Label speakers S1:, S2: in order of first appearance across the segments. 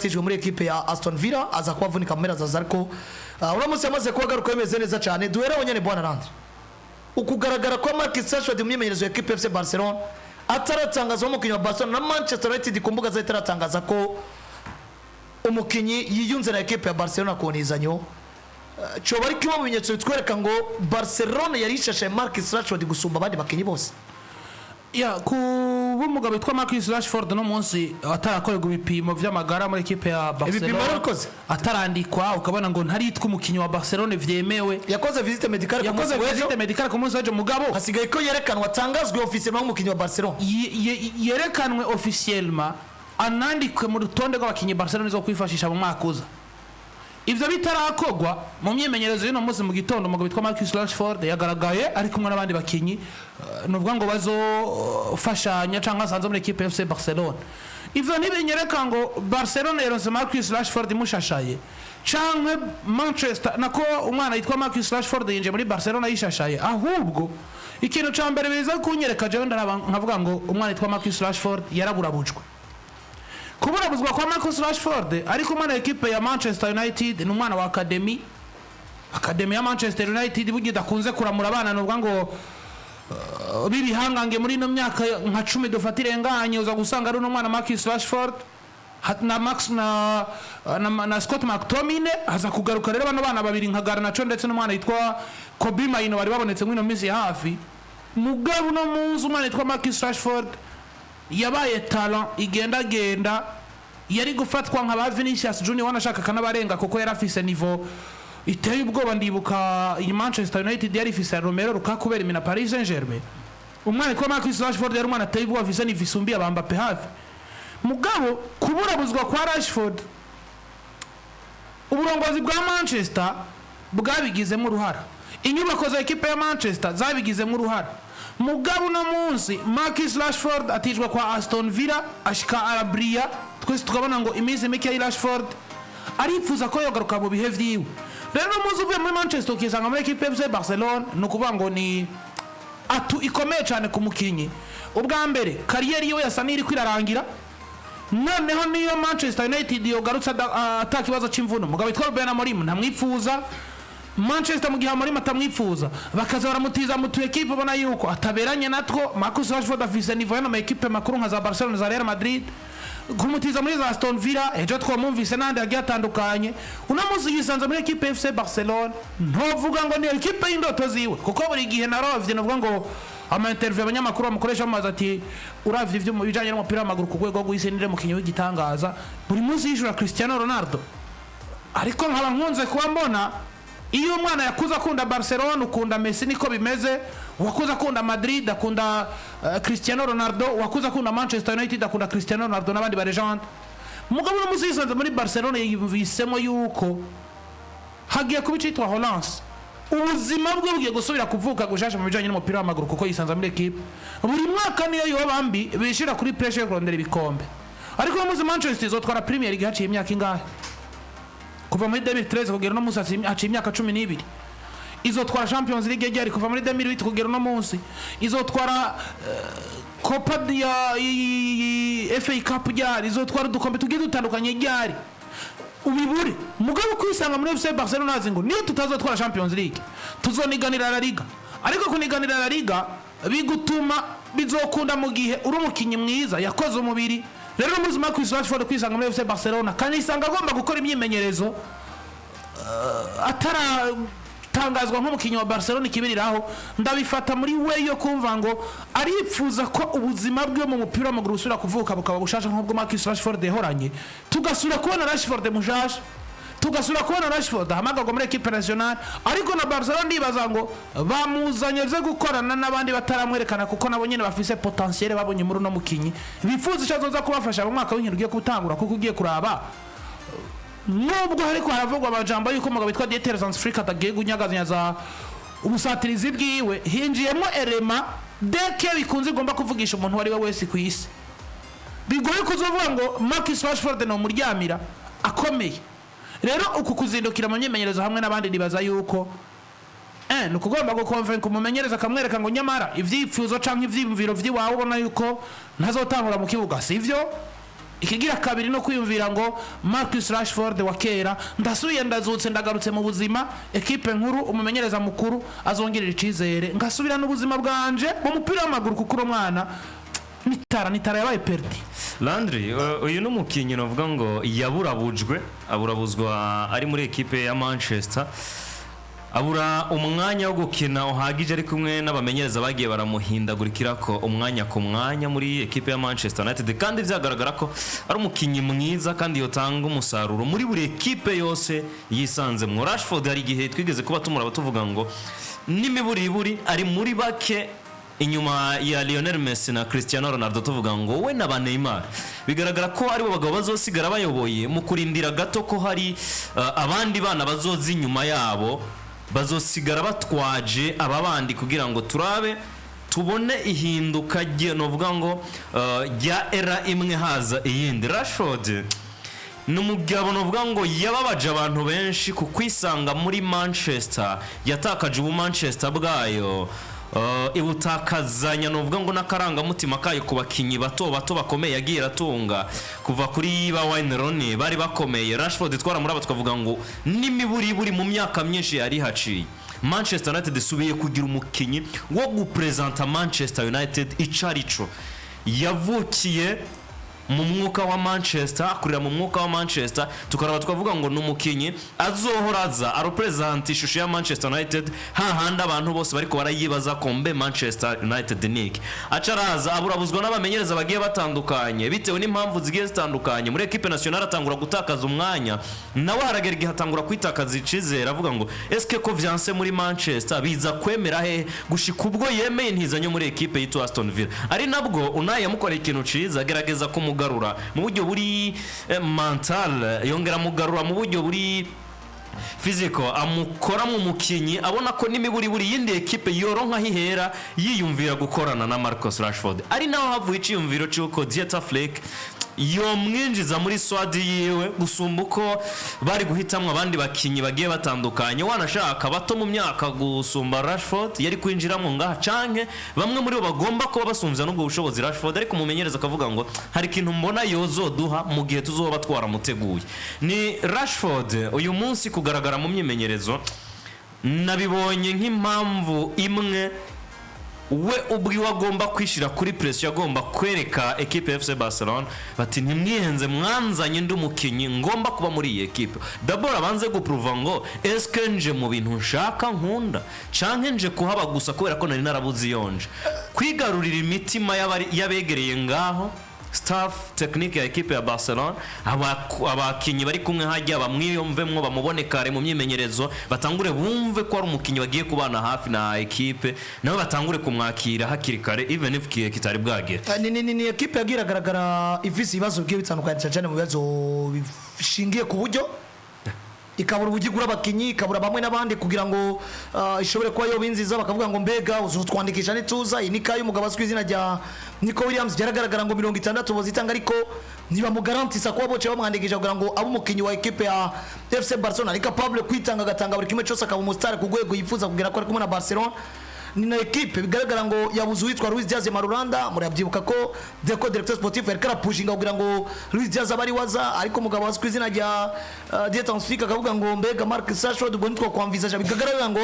S1: yatijwe muri ekipe ya Aston Villa, aza kuba avunika mu mpera za Zarko. Uno munsi yamaze kuba agaruka, bimeze neza cyane. Duheraho nyene, bwana Landry, ukugaragara kwa Marcus Rashford mu myimenyerezo ya ekipe FC Barcelona ataratangazwa umukinnyi wa Barcelona, na Manchester United ku mbuga zayo itaratangaza ko umukinnyi yiyunze na ekipe ya Barcelona ku ntizanyo, coba ari kimwe mu bimenyetso bitwereka ngo Barcelona yari ishashe Marcus Rashford gusumba abandi bakinnyi bose.
S2: Ya, kuba umugabo witwa Marcus Rashford no munsi atarakorerwa ibipimo vy'amagara muri ekipe ya
S1: Ibipimo
S2: Barcelona,
S1: yarabikoze?
S2: Atarandikwa, ukabona ngo ntaritwa umukinnyi wa Barcelona vyemewe.
S1: Yakoze visite médicale ku
S2: Yakoze
S1: munsi w'ejo.
S2: visite médicale ku munsi w'ejo, mugabo
S1: Hasigaye ko yerekanwa, atangazwe officiellement nk'umukinnyi wa Barcelona.
S2: Yerekanwe officiellement, anandikwe mu rutonde rw'abakinnyi Barcelona zo kwifashisha mu mwaka uza. Ivyo bitarakorwa, mu myimenyerezo y'uno munsi mu gitondo, umugabo witwa Marcus Rashford yagaragaye ari kumwe n'abandi bakinyi, nuvuga ngo bazofashanya canke asanzwe muri ekipe FC Barcelona. Ivyo ntibinyereka ngo Barcelona yaronse Marcus Rashford imushashaye, canke Manchester nako umwana yitwa Marcus Rashford yinjiye muri Barcelona yishashaye. Ahubwo ikintu ca mbere biza kunyereka jewe, ndaraba nkavuga ngo umwana yitwa Marcus Rashford yaraburabujwe. Kuburabuzwa kwa Marcus Rashford ariko umwana wa ekipe ya Manchester United, ni umwana wa academy, academy ya Manchester United burya idakunze kuramura abana nuvuga ngo b'ibihangange. Muri ino myaka nka 10 dufata irenganye, uza gusanga ari uno mwana Marcus Rashford na Max na Scott McTominay. Haza kugaruka rero bano bana babiri nka Garnacho ndetse n'umwana yitwa Kobbie Mainoo bari babonetse muri ino minsi ya hafi. Mugabo uno munsi umwana yitwa Marcus Rashford yabaye talent igendagenda, yari gufatwa nka ba Vinicius Junior, wanashaka akanabarenga kuko yari afise niveau iteye ubwoba. Ndibuka iyi Manchester United yari ifise Romelu Lukaku kubera imina Paris Saint-Germain, umwana witwa Marcus Rashford yari umwana ateye ubwoba, afise niveau isumbiye aba Mbappe hafi. Mugabo kuburabuzwa kwa Rashford, uburongozi bwa Manchester bwabigizemo uruhara, inyubako za ekipe ya Manchester zabigizemo uruhara. Mugabo uno munsi Marcus Rashford atijwe kwa Aston Villa, ashika araburiya, twese tukabona ngo iminsi mike ya Rashford aripfuza ko yogaruka mu bihe vyiwe. Rero uno munsi uvuye muri Manchester ukisanga muri ekipe FC Barcelona, ni ukuvuga ngo ni atout ikomeye cyane ku mukinyi. Ubwa mbere, carrière yiwe yasa n'iriko irarangira. Noneho niyo Manchester United yogarutse ata kibazo c'imvune, umugabo witwa Ruben Amorim ntamwipfuza Manchester. Mu gihe Amorim atamwipfuza, bakaza baramutiza mu tu ekipe ubona yuko ataberanye natwo. Marcus Rashford afise niveau y'ama ekipe makuru nka za Barcelona, za Real Madrid. Kumutiza muri za Aston Villa, ejo twamumvise n'ahandi hagiye hatandukanye, uno munsi yisanze muri ekipe FC Barcelona. Ntovuga ngo ni ekipe y'indoto ziwe, kuko buri gihe narovye novuga ngo ama interview abanyamakuru bamukoresha bamubaza ati: "Uravye ivyo mu bijanye n'umupira w'amaguru ku rwego rw'isi, nire mukinyi w'igitangaza?" Buri munsi yishura Cristiano Ronaldo. Ariko nkaba nkunze kuba mbona iyo umwana yakuze akunda Barcelona, ukunda Messi, niko bimeze. Uwakuze akunda Madrid akunda Cristiano Ronaldo, uwakuze akunda Manchester United akunda Cristiano Ronaldo n'abandi ba légende. Mugabo uno munsi yisanze muri Barcelona, yiyumvisemo yuko hagiye kuba icitwa relance, ubuzima bwe bugiye gusubira kuvuka gushasha mu bijanye n'umupira w'amaguru, kuko yisanze muri ekipe buri mwaka niyo yoba mbi bishira kuri pressure yo kurondera ibikombe. Ariko uno munsi Manchester izotwara Premier League haciye imyaka ingahe? Kuva muri 2013 kugera uno munsi haciye imyaka 12. Izotwara Champions League ryari? Kuva muri 2008 kugera uno munsi. Izotwara Copa ya FA Cup ryari? Izotwara udukombe tugiye dutandukanye ryari? Ubibure. Mugabo kwisanga muri FC Barcelona azi ngo niyo tutazotwara Champions League, tuzoniganira La Liga. Ariko kuniganira La Liga bigutuma bizokunda mu gihe uri umukinnyi mwiza yakoze umubiri. Rero no muzima Marcus Rashford kwisanga muri FC Barcelona, kandi isanga agomba gukora imyimenyerezo ataratangazwa nk'umukinnyi wa Barcelona ikibiriraho, ndabifata muri we yo kumva ngo aripfuza ko ubuzima bwe mu mupira w'amaguru busubira kuvuka, bukaba bushasha nk'ubwo Marcus Rashford yahoranye, tugasubira kubona Rashford mushasha, tugasubira kubona Rashford ahamagarwa muri equipe nationale. Ariko na Barcelona ndibaza ngo bamuzanye vyo gukorana n'abandi bataramwerekana, kuko nabo nyene bafise potentiel babonye muri uno mukinyi, bifuza ico azoza kubafasha mu mwaka w'inkino ugiye gutangura. Kuko ugiye kuraba, nubwo hariko haravugwa amajambo yuko umugabo witwa Dieter Hans Flick atagiye gunyagazanyaza ubusatirizi bwiwe, hinjiyemo élément deke bikunze igomba kuvugisha umuntu uwo ari we wese ku isi. Bigoye kuzovuga ngo Marcus Rashford ni umuryamira akomeye. Rero uku kuzindukira mu myimenyerezo hamwe n'abandi, nibaza yuko ni ukugomba gukonvenka umumenyereza, akamwereka ngo nyamara ivyipfuzo canke ivyiyumviro vy'iwawe ubona yuko ntazotangura mu kibuga sivyo. Ikigira kabiri no kwiyumvira ngo Marcus Rashford wa kera ndasubiye, ndazutse, ndagarutse mu buzima, ekipe nkuru, umumenyereza mukuru azongerera icizere, ngasubira n'ubuzima bwanje mu mupira w'amaguru, kuko uno mwana nitara nitara yabaye perdu.
S3: Landry, uyu ni umukinnyi navuga ngo yaburabujwe, aburabuzwa ari muri ekipe ya Manchester, abura umwanya wo gukina uhagije ari kumwe n'abamenyereza bagiye baramuhindagurikira ko umwanya ku mwanya muri ekipe ya Manchester United, kandi byagaragara ko ari umukinnyi mwiza kandi yotanga umusaruro muri buri ekipe yose yisanzemwo. Rashford, hari igihe twigeze kuba tumuraba tuvuga ngo n'imiburiburi ari muri bake inyuma ya Lionel Messi na Cristiano Ronaldo, tuvuga ngo we na ba Neymar bigaragara ko aribo bagabo bazosigara bayoboye mu kurindira gato ko hari abandi bana bazoza inyuma yabo, bazosigara batwaje aba bandi kugira ngo turabe tubone ihinduka novuga ngo rya era imwe haza iyindi. Rashford ni umugabo novuga ngo yababaje abantu benshi ku kwisanga muri Manchester, yatakaje ubu Manchester bwayo, ibutakazanya novuga ngo n'akarangamutima kayo ku bakinnyi bato bato bakomeye yagiye aratunga kuva kuri ba Wayne Rooney bari bakomeye. Rashford twaramuraba twavuga ngo n'imiburiburi mu myaka myinshi yari haciye Manchester United isubiye kugira umukinnyi wo gupresenta Manchester United ico arico. Yavukiye mu mwuka wa Manchester, akurira mu mwuka wa Manchester, tukaraba twavuga ngo ni umukinnyi azohora aza arepresenta ishusho ya Manchester United, hahandi abantu bose bariko barayibaza ko mbe Manchester United niki. Aca araza aburabuzwa n'abamenyereza bagiye batandukanye bitewe n'impamvu zigiye zitandukanye. Muri equipe nationale atangura gutakaza umwanya, nawe haragera igihe atangura kwitakaza icizere, avuga ngo eske ko vyanse muri Manchester biza kwemera hehe? Gushika ubwo yemeye intizanyo muri ekipe yitwa Aston Villa, ari nabwo Unai yamukoreye ikintu ciza, agerageza kumugarura mu buryo buri mental, yongera amugarura mu buryo buri physical, amukora mu mukinyi abona ko n'imiburiburi yindi ekipe yoronka aho ihera yiyumvira gukorana na Marcus Rashford. Ari naho havuye iciyumviro cy'uko Dieter Flick yomwinjiza muri squad yiwe gusumba uko bari guhitamwo abandi bakinyi bagiye batandukanye, wanashaka bato mu myaka gusumba Rashford yari kwinjiramo ngaha, canke bamwe muri bo bagomba kuba basumvya n'ubwo bushobozi Rashford. Ariko umumenyereza akavuga ngo hari ikintu mbona yozoduha mu gihe tuzoba twaramuteguye. Ni Rashford uyu munsi kugaragara mu myimenyerezo nabibonye nk'impamvu imwe we ubwiwe agomba kwishyira kuri pression, agomba kwereka ekipe ya FC Barcelona bati ntimwihenze, mwanzanye undi mukinnyi ngomba kuba muri iyi ekipe. D'abord abanze gupruva ngo eske nje mu bintu nshaka nkunda, canke nje kuhaba gusa kubera ko nari narabuze iyo nje. Kwigarurira imitima y'abegereye ngaho, staff technique ya ekipe ya Barcelona, abakinyi bari kumwe hajya bamwiyumvemwo, bamubone kare mu myimenyerezo, batangure bumve ko ari umukinyi bagiye kubana hafi na ekipe, nabo batangure kumwakira hakiri kare even if kihe kitari bwagera.
S1: Ni ekipe yagiye iragaragara ifise ibibazo bigiye bitandukanye, cyane cyane mu bibazo bishingiye ku buryo, ikabura uburyo igura abakinyi, ikabura bamwe n'abandi kugira ngo ishobore kuba yoba inziza. Bakavuga ngo mbega uzotwandikisha nituza? Iyi ni kayo umugabo azwi izina rya Nico Williams, byaragaragara ngo 60 bozitanga, ariko ntibamugarantisa kuba boce bamwandikisha kugira ngo abe umukinyi wa ekipe ya FC Barcelona, ari capable kwitanga, agatanga buri kimwe cyose, akaba umustar ku rwego yifuza kugera ko ari kumwe na Barcelona. Ni na ekipe bigaragara ngo yabuze uwitwa Luis Diaz Marulanda. Murabyibuka ko Deco, directeur sportif, yariko arapushinga kugira ngo Luis Diaz abe ari waza, ariko umugabo azwi ku izina rya Dieter Flick akavuga ngo mbega Marc Rashford ubwo nitwo kwamvizaje. Bigaragara ngo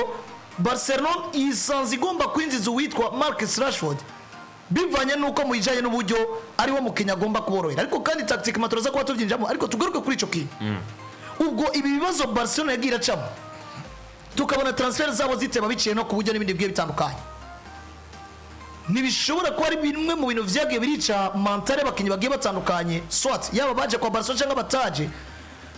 S1: Barcelona isanze igomba kwinjiza uwitwa Marcus Rashford bivanye nuko mu bijanye n'uburyo ari wo mukinnyi agomba kuborohera, ariko kandi tactique turaza kuba tubyinjamo. Ariko tugaruke kuri ico kintu, ubwo ibi bibazo Barcelona yagiye iracamo, tukabona transfer zabo ziteba biciye no ku buryo n'ibindi bigiye bitandukanye, ntibishobora kuba ari bimwe mu bintu vyagiye birica mentale y'abakinnyi bagiye batandukanye, soit yaba baje kwa Barcelona cyangwa bataje,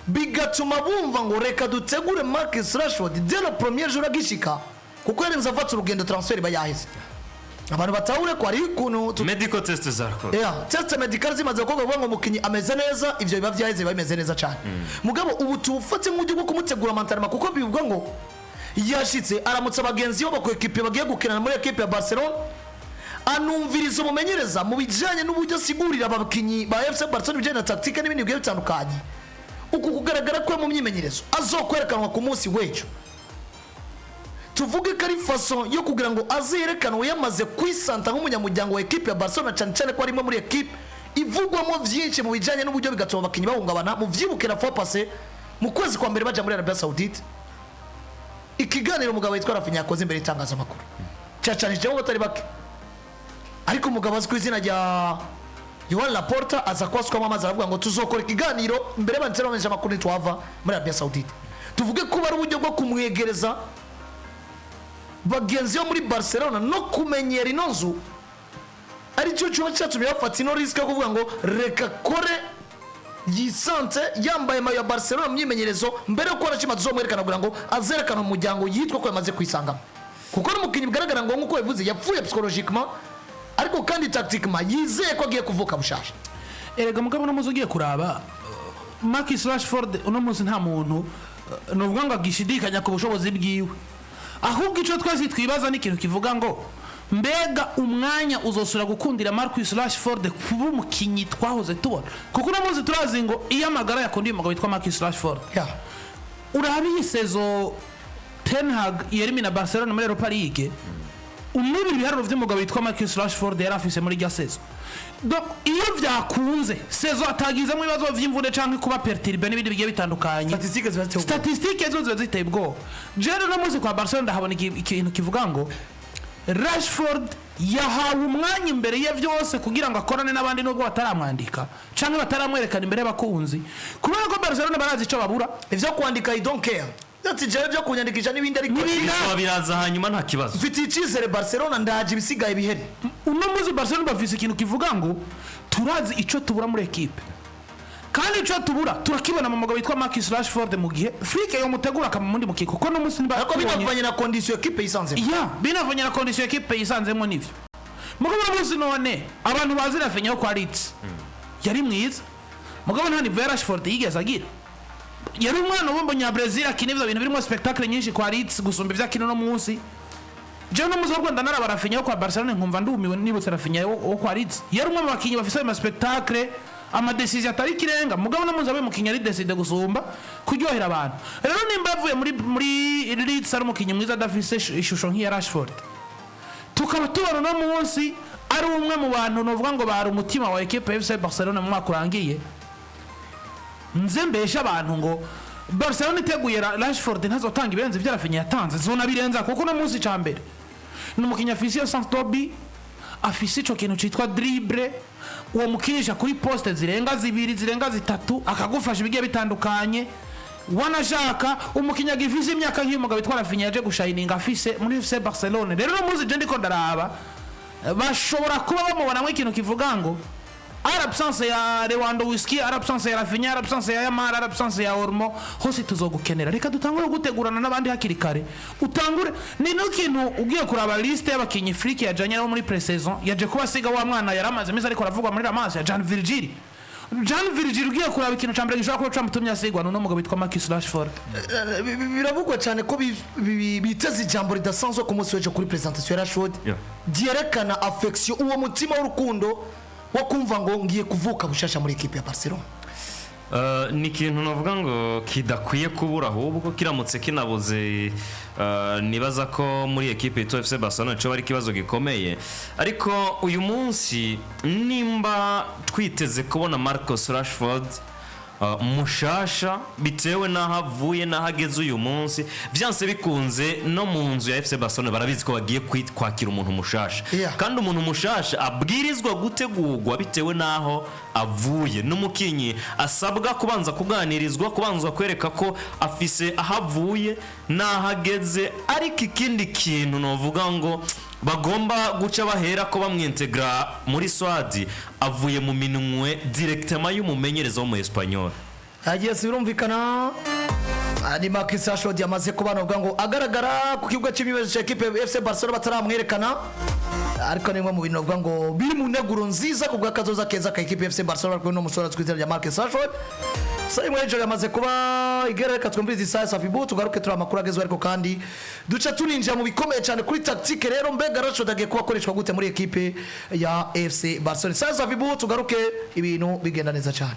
S1: bigatuma bumva ngo reka dutegure Marcus Rashford dès le premier jour agishika, kuko yarenze afata urugendo transfer iba yaheze. Abantu batahure ko hari ukuntu
S3: Medical test zakoze.
S1: Yeah, test medical zimaze gukorwa, kuvuga ngo umukinnyi ameze neza, ivyo biba vyaheze, biba bimeze neza cyane. Mugabo ubu tuwufate nk'uburyo bwo kumutegura mentalement, kuko bivuga ngo yashitse aramutse abagenzi be bakoekipe bagiye gukinana muri ekipe ya Barcelona, anumviriza umumenyereza mu bijyanye n'uburyo asigurira abakinnyi ba FC Barcelona ibijyanye na tactique n'ibindi bigiye bitandukanye. Uku kugaragara kwe mu myimenyerezo azokwerekanwa ku munsi w'ejo, tuvuge ko ari façon yo kugira ngo azerekanwe yamaze kwisanta nk'umunyamuryango wa ekipe ya Barcelona, cyane cyane ko ari imwe muri ekipe Ivugwamo vyinshi mu bijanye n'uburyo, bigatuma abakinyi bahungabana. Mu vyibuke la fois passée, mu kwezi kwa mbere baja muri Arabia Saoudite, ikiganiro umugabo witwa Raphinha yakoze imbere y'itangazamakuru cyacanishijemo abatari bake, ariko umugabo azwi ku izina rya Joan Laporta aza kubasukamo amazi, aravuga ngo tuzokora ikiganiro mbere y'abanditsi n'abamenyesha amakuru nitwava muri Arabia Saoudite. Tuvuge ko ari uburyo bwo kumwegereza bagenzi bo muri Barcelona no kumenyera ino nzu, aricyo kiba cyatumye bafata ino risque yo kuvuga ngo reka kore yisanze yambaye maillot ya Barcelona mu myimenyerezo mbere yo kubona shima tuzomwerekana, kugira ngo azerekane umuryango yitwa ko yamaze kwisangamo, kuko n'umukinnyi bigaragara ngo nk'uko bivuze yapfuye psychologiquement, ariko kandi tactiquement yizeye ko agiye kuvuka bushasha.
S2: Erega mugabo, uno munsi ugiye kuraba Marcus Rashford, uno munsi nta muntu nuvuga ngo agishidikanya ku bushobozi bwiwe. Ahubwo icyo twese twibaza ni ikintu kivuga ngo mbega umwanya uzosura gukundira Marcus Rashford kuba umukinyi twahoze tubona? Kuko uno munsi turazi ngo iyo amagara yakundiye umugabo witwa Marcus Rashford, uraba iyi saison Ten Hag yerimina Barcelona muri Europa League, unubira ibiharuro by'umugabo witwa Marcus Rashford yari afise muri irya saison. Donc iyo vyakunze, saison atagizemo ibibazo vy'imvune canke kuba perturbé n'ibindi bigiye bitandukanye,
S1: Statistiques ziba ziteye ubwoba.
S2: Statistiques zo ziba ziteye ubwoba. Jewe no munsi kwa Barcelona ndahabona ikintu kivuga ngo Rashford yahawe umwanya imbere ye byose kugira ngo akorane n'abandi, nubwo bataramwandika canke bataramwerekana imbere y'abakunzi, kubera ko Barcelona barazi ico babura.
S1: Ivyo kwandika, I don't care, ati jewe byo kunyandikisha n'ibindi, ariko
S2: N'ibindi.
S3: Bisaba biraza hanyuma, nta kibazo.
S1: Mfitiye icyizere Barcelona, ndaje ibisigaye bihere.
S2: Uno munsi Barcelona bafise ikintu kivuga ngo turazi ico tubura muri ekipe, kandi ico tubura turakibona mu mugabo witwa Marcus Rashford, mu gihe Flick yomutegura akama mundi mukiko, kuko no munsi niba
S1: Ariko binavanye na condition ekipe yisanzemo.
S2: Ya, binavanye na condition ekipe yisanzemo, nivyo. Mugabo uno munsi none abantu bazi Raphinha yo kwa Leeds yari mwiza, mugabo nta niveau ya Rashford yigeze agira. Yari umwana w'umunyabrazil akina ivyo bintu birimo spectacle nyinshi kwa Leeds gusumba ivyo akina uno munsi. Jewe no muzi Rwanda naraba Raphinha yo kwa Barcelona nkumva ndumiwe, nibutse Raphinha wo kwa Leeds. Yari umwe mu bakinyi bafise ayo ma spectacle, ama décision atari ikirenga, mugabo no muzi abaye umukinyi ari décidé gusumba kuryohera abantu. Rero nimba yavuye muri Leeds ari umukinyi mwiza adafise ishusho nk'iya Rashford, tukaba tubona uno munsi ari umwe mu bantu novuga ngo bari umutima wa ekipe ya FC Barcelona mu mwaka urangiye, nze mbeshe abantu ngo Barcelona iteguye Rashford ntazotanga ibirenze ibyo Raphinha yatanze, zona birenza, kuko uno munsi ca mbere ni umukinnyi afise iyo sens dobi, afise ico kintu citwa dribble, uwo mukinisha kuri poste zirenga zibiri, zirenga zitatu, akagufasha ibigiye bitandukanye. Wanashaka umukinnyi agifise imyaka nk'iyo umugabo witwa Raphinha yaje gushayininga afise muri FC Barcelona. Rero uno munsi je ndiko ndaraba, bashobora kuba bamubonamo ikintu kivuga ngo ari absence ya Lewandowski, ari absence ya Raphinha, ari absence ya Yamal, ari absence ya Olmo, hose tuzogukenera, reka dutangure gutegurana n'abandi hakiri kare. Utangure ni n'ikintu ugiye kuraba liste y'abakinyi Flick yajanye nabo muri pré-saison, yaje kuba asiga wa mwana yari amaze iminsi ariko aravugwa muri La Masia, Jan Virgil. Jan Virgil, ugiye kuraba ikintu ca mbere gishobora kuba camutumye asigwa n'uno mugabo witwa Marcus Rashford.
S1: Biravugwa cyane ko biteze ijambo ridasanzwe ku munsi w'ejo kuri présentation ya Rashford, ryerekana affection, uwo mutima w'urukundo wo kumva ngo ngiye kuvuka bushasha muri ekipe ya Barcelona.
S3: Ni ikintu navuga ngo kidakwiye kubura, ahubwo kiramutse kinabuze, nibaza ko muri ekipe yitwa FC Barcelona cyo ari ikibazo gikomeye. Ariko uyu munsi nimba twiteze kubona Marcus Rashford mushasha, bitewe n'aho avuye n'aho ageze uyu munsi, byanse bikunze no mu nzu ya FC Barcelona barabizi ko bagiye kwakira umuntu mushasha, kandi umuntu mushasha abwirizwa gutegurwa bitewe n'aho avuye, n'umukinyi asabwa kubanza kuganirizwa, kubanza kwereka ko afise aho avuye n'aho ageze. Ariko ikindi kintu novuga ngo bagomba guca bahera ko bamwintegra muri squad, avuye mu minwe directement y'umumenyereza wo mu Espanyol.
S1: Agiye si birumvikana. Ni Marcus Rashford yamaze kuba navuga ngo agaragara ku kibuga cy'imyimenyerezo cya ekipe FC Barcelona bataramwerekana, ariko ni bimwe mu bintu bavuga ngo biri mu nteguro nziza ku bw'akazoza keza ka ekipe FC Barcelona kumwe n'umusore azwi ku izina rya Marcus Rashford. Saa imwe y'ijoro yamaze kuba igera, reka twumvirize isaha ya Safibu, tugaruke turi amakuru agezweho, ariko kandi duca tuninjira mu bikomeye cyane kuri tactique. Rero mbega Rashford agiye kuba akoreshwa gute muri ekipe ya FC Barcelona? Isaha ya Safibu, tugaruke ibintu bigenda neza cyane.